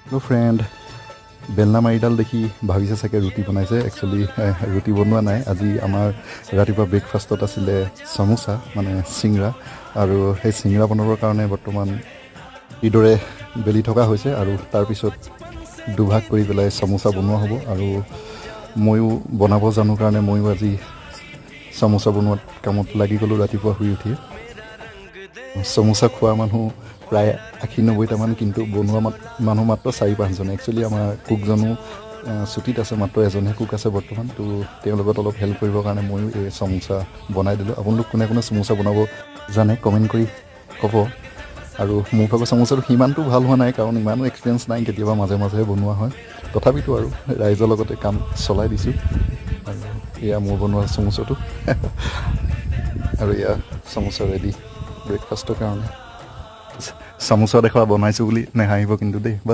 Hello' friend, বেলনা মাৰিডাল দেখি ভাবিছে চাগে ৰুটি বনাইছে। একচুৱেলি ৰুটি বনোৱা নাই। আজি আমাৰ ৰাতিপুৱা ব্ৰেকফাষ্টত আছিলে চামোচা, মানে চিংৰা। আৰু সেই চিংৰা বনাবৰ কাৰণে বৰ্তমান এইদৰে বেলি থকা হৈছে আৰু তাৰপিছত দুভাগ কৰি পেলাই চামোচা বনোৱা হ'ব। আৰু ময়ো বনাব জানো কাৰণে ময়ো আজি চামোচা বনোৱাত কামত লাগি গ'লোঁ ৰাতিপুৱা শুই উঠি। চামোচা খোৱা মানুহ প্ৰায় 80-90টামান, কিন্তু বনোৱা মানুহ মাত্ৰ চাৰি পাঁচজন। একচুৱেলি আমাৰ কুকজনো ছুটীত আছে, মাত্ৰ এজনহে কুক আছে বৰ্তমান। তো তেওঁৰ লগত অলপ হেল্প কৰিবৰ কাৰণে ময়ো এই চামোচা বনাই দিলোঁ। আপোনালোক কোনে কোনে চামোচা বনাব জানে, কমেণ্ট কৰি ক'ব। আৰু মোৰ ভাগৰ চামোচাটো সিমানটো ভাল হোৱা নাই, কাৰণ ইমানো এক্সপিৰিয়েঞ্চ নাই, কেতিয়াবা মাজে মাজেহে বনোৱা হয়। তথাপিতো আৰু ৰাইজৰ লগতে কাম চলাই দিছোঁ। আৰু এয়া মোৰ বনোৱা চামোচাটো আৰু এয়া চামোচা ৰেডি ব্ৰেকফাষ্টৰ কাৰণে। চামোচা দেখুৱা বনাইছোঁ বুলি নেহাঁহিব কিন্তু দেই, বাছ।